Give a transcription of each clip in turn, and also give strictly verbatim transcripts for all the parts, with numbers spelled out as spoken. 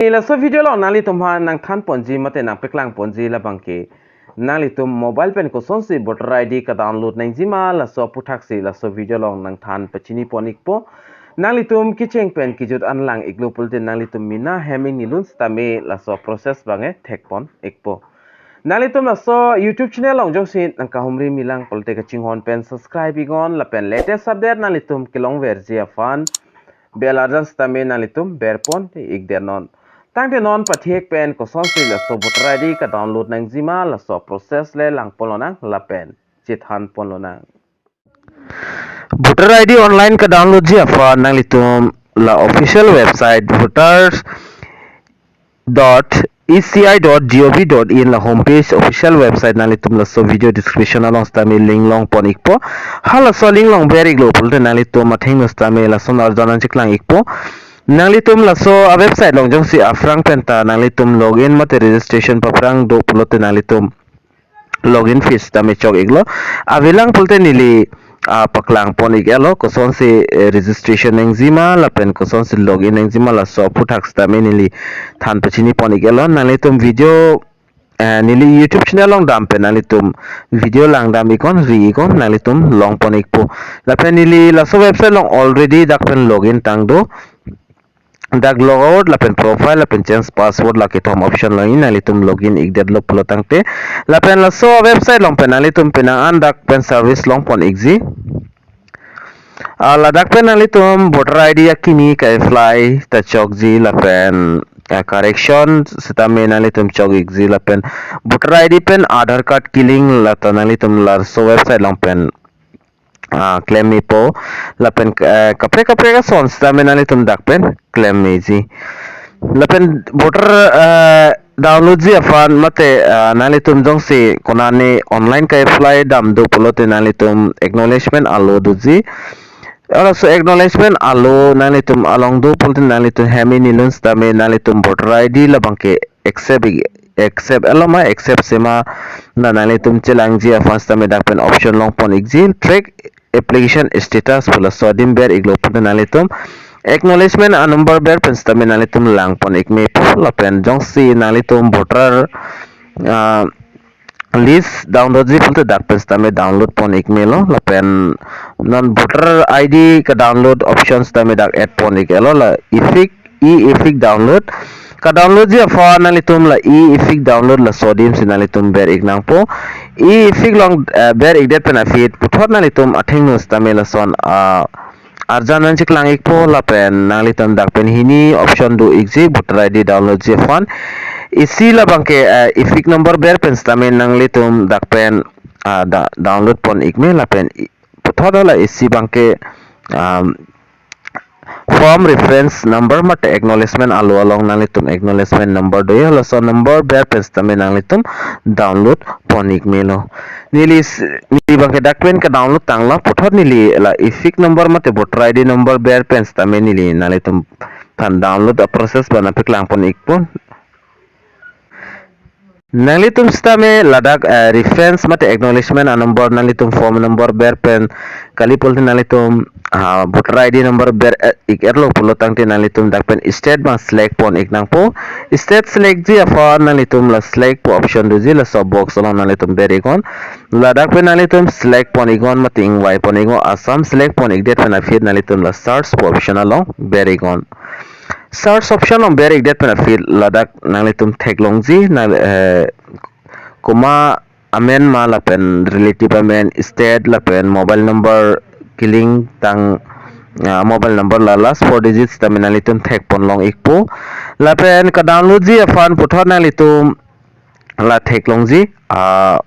Laso video along nanglitum aphan nangthan ponji mate nangpeklang ponji labangke, nanglitum mobile pen kosonsi voter I D ka-download nangjima, laso aphuthaksi laso video along nangthan pachini pon ikpo. Nanglitum kecheng pen kejut an lang iklo pulote nanglitum mena hem ingnilun sitame laso process abang thek pon ikpo. Nanglitum laso YouTube channel along jongsi nangkahumri milang pulote kachinghon pen subscribe iknon lapen latest update nanglitum kelongverji aphan bell arjan sitame nanglitum berpon ikdetnon. Tangte non pathek pen kosonsi laso voter I D ka-download nangjima, laso process le lang pon lonang lapen chethan pon lonang. Voter I D online ka-download ji aphan nanglitum la official website voters dot E C I dot G O V dot in, la homepage official website, nanglitum laso video description along sitame link long pon ikpo. Halaso link long ber iklo pulote nanglitum athengno sitame lason arjan nangcheklang ikpo. Nanglitum laso a-website along jongsi aphrang penta nanglitum login mate registration paphrang do pulote nanglitum login fees sitame chok iklo. Avelang pulote neli, ah, paklang pon iklo, kosonsi, eh, registration nangjima lapen kosonsi login nangjima, laso aphuthak sitame neli than pachini pon iklo. Nanglitum video, eh, neli YouTube channel along dam pen nanglitum video langdam iknon, ri iknon, nanglitum long pon ikpo. Lapen neli laso website along already dak pen login tang do. Dak logout lapen profile lapen change password, la kethom option along nanglitum login ikdetlo pulo tangte, lapen laso website along pen nanglitum penang an dak pen service long pon ikji. Ah, ladak pen nanglitum voter I D akimi ka-apply ta chokji lapen, ah, correction sitame nanglitum chok ikji lapen voter I D pen Aadhaar card kelink lata nanglitum laso website along pen, ah, klem mepo lapen, eh, kaprek kaprek ason sitame nanglitum dak pen klem meji. Lapen voter, eh, download ji aphan mate, ah, nanglitum jongsi konane online ka-apply dam do pulote nanglitum acknowledgement alo doji. Laso acknowledgement alo nanglitum along do pulote nanglitum hem ingnilun sitame nanglitum voter I D labangke accept ik-, accept alo ma accept sema na nanglitum chelangji aphan sitame dak pen option long pon ikji, track application status pu laso adim ber iklo pulote nanglitum acknowledgement a-number ber pen sitame nanglitum lang pon ik mepo lapen jongsi nanglitum voter, ah, list download ji pulote dak pen sitame download pon ik melo lapen non voter I D ka-download option sitame dak add pon iklo, la e-effic, e-effic download ka-download ji aphan nanglitum la e-effic download laso adim si nanglitum ber ik nangpo. E-effic along, eh, ber ikdet pen aphi puthot nanglitum athengno sitame lason, ah, arjan nangcheklang ikpo lapen nanglitum dak pen hini option do ikji voter I D download ji aphan. Isi labangke, eh, e-effic number ber pen sitame nanglitum dak pen, ah, da-, download pon ik me lapen i-, puthot hala isi abangke, um, form reference number mate acknowledgement alo along nanglitum acknowledgement number do ye, laso number ber pen sitame nanglitum download pon ik melo. Neli s-, neli abangke dak pen ka-download tanglo puthot neli la e-effic number mate voter I D number ber pen sitame neli nanglitum aphan download a-process abang nangpeklang pon ikpo. Nanglitum sitame ladak, eh, reference mate acknowledgement a-number nanglitum form number ber pen kali pulote nanglitum, ah, voter I D number ber, eh, ik-etlo pulo tangte nanglitum dak pen state abang select pon ik nangpo. State select ji aphan nanglitum la select pu option doji, laso box along nanglitum ber iknon. Ladak pen nanglitum select pon iknon mate ingvai pon iknon, Assam select pon ikdet pen aphi nanglitum la search pu option along ber iknon. Search option along ber ikdet pen aphi ladak nanglitum theklongji na, eh, komat amen ma lapen relative amen, state lapen mobile number kelink tang, ah, mobile number la last four digits sitame nanglitum thek pon long ikpo. Lapen ka-download ji aphan puthot nanglitum la theklongji, ah,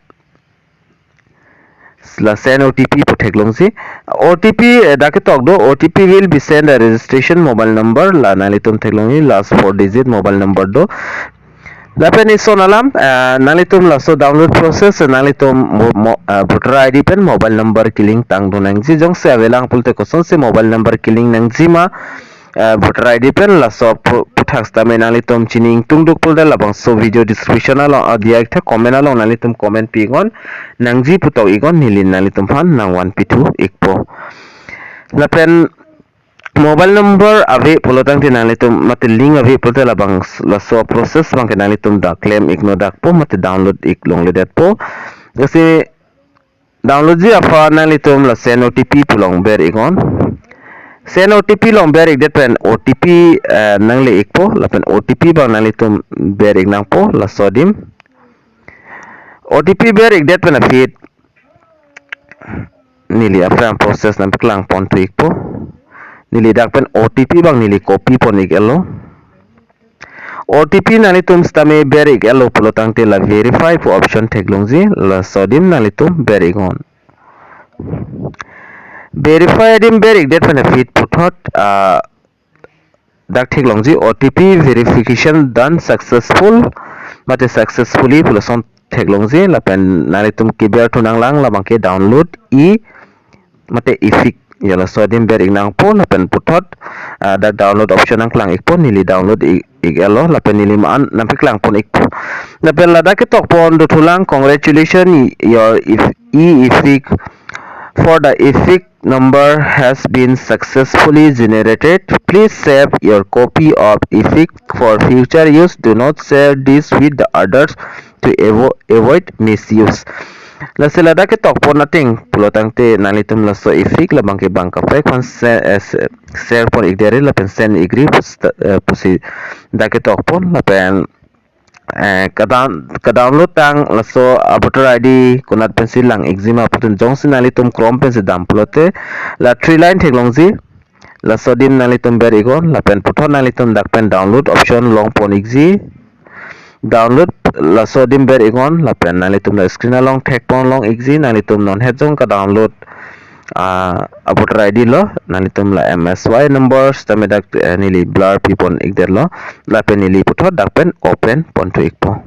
la send O T P pu theklongji. O T P, eh, dak ketok do, O T P will be sent a registration mobile number, la nanglitum theklongji last four digit mobile number do. Lapen ison alam, eh, nanglitum laso download process, eh, nanglitum mo-, mo-, eh, voter I D pen mobile number kelink tang do nangji, jongsi avelang pulote kosonsi mobile number kelink nangjima, eh, voter I D pen laso pu-, aputhak sitame nanglitum chini ingtungduk pulote labangso video description along adiak the comment along nanglitum comment pi iknon, nangji pu tok iknon, neli nanglitum aphan nangvanpi thu ikpo. Lapen mobile number ave pulo tangte nanglitum mate link ave pulote labang s-, laso process abangke nanglitum dak klem iknon dakpo mate download ik longledetpo. Lasi download ji aphan nanglitum la send O T P pu along ber iknon. Send O T P along ber ikdet pen O T P, eh, nangle ikpo lapen O T P abang nanglitum ber ik nangpo laso adim. O T P ber ikdet pen aphi neli aphrang process nangpeklang ponthu ikpo. Neli dak pen O T P abang neli copy pon ik-etlo. O T P nanglitum sitame ber ik-etlo pulo tangte la verify pu option theklongji, laso adim nanglitum ber iknon. Verify adim ber ikdet pen aphi puthot, ah, dak theklongji O T P verification done successful mate successfully pu lason theklongji lapen nanglitum keberthu nanglang labangke download e mate effic, ya laso adim ber ik nangpo lapen puthot, ah, dak download option nangklang ikpo, neli download ik, ik-etlo lapen neli ma-an nangpeklang pon ikpo. Lapen ladak ketok pon dothulang, "Congratulations, your if-, e-effic for the effic number has been successfully generated. Please save your copy of effic for future use. Do not share this with the others to avo-, avoid misuse." Lasi ladak ketok pon ateng pulo tangte nanglitum laso effic labangke bang kaprek aphan se-, eh, se-, share pon ikdetri lapen send ikri pus-, eh, pusi dak ketok pon lapen, eh, kadown-, kadownload tang laso a voter I D konat pensi lang ikji ma putun jongsi nanglitum Chrome pensi dam pulote la three line theklongji, laso adim nanglitum ber iknon lapen puthot nanglitum dak pen download option long pon ikji. Download laso adim ber iknon lapen nanglitum la screen along thek pon long ikji, nanglitum non het jong kadownload, ah, a voter I D lo, nanglitum la M S Y number sitame dak, eh, neli blur pi pon ikdetlo lapen neli puthot dak pen open ponthu ikpo.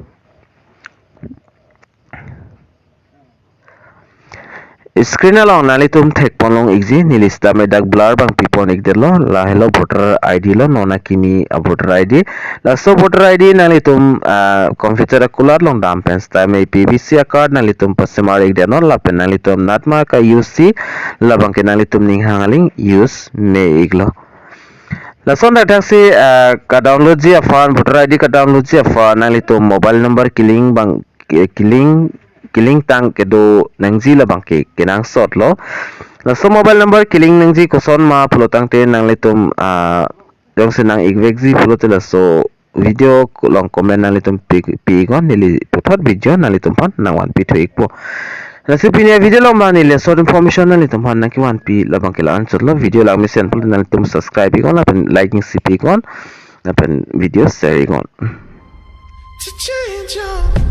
Screen along nanglitum thek pon long ikji, neli sitame dak blur abang pi pon ikdetlo, lahelo voter I D lo, non akimi a voter I D. Laso voter I D nanglitum, ah, computer akulat along dam pen sitame P V C a card nanglitum pasemar ikdetnon lapen nanglitum natma ka-use si labangke nanglitum ning hang aling use me iklo. Lason dak thaksi, ah, kadownload ji aphan, voter I D kadownload ji aphan nanglitum mobile number kelink abang, ke-, kelink, kelink tang kedo nangji labangke kenangsot lo. Laso mobile number kelink nangji koson ma pulo tangte nanglitum, ah, jongsi nang ikvekji pulote laso video along comment nanglitum pi, pi iknon, neli puthot video nanglitum aphan nangvanpi thu ikpo. Lasi pini a video along ma neli short information nanglitum aphan nangkevanpi labangke la-anchot lo. Video lang mesen pulote nanglitum subscribe iknon lapen like nangsi pi iknon lapen video share iknon. To change your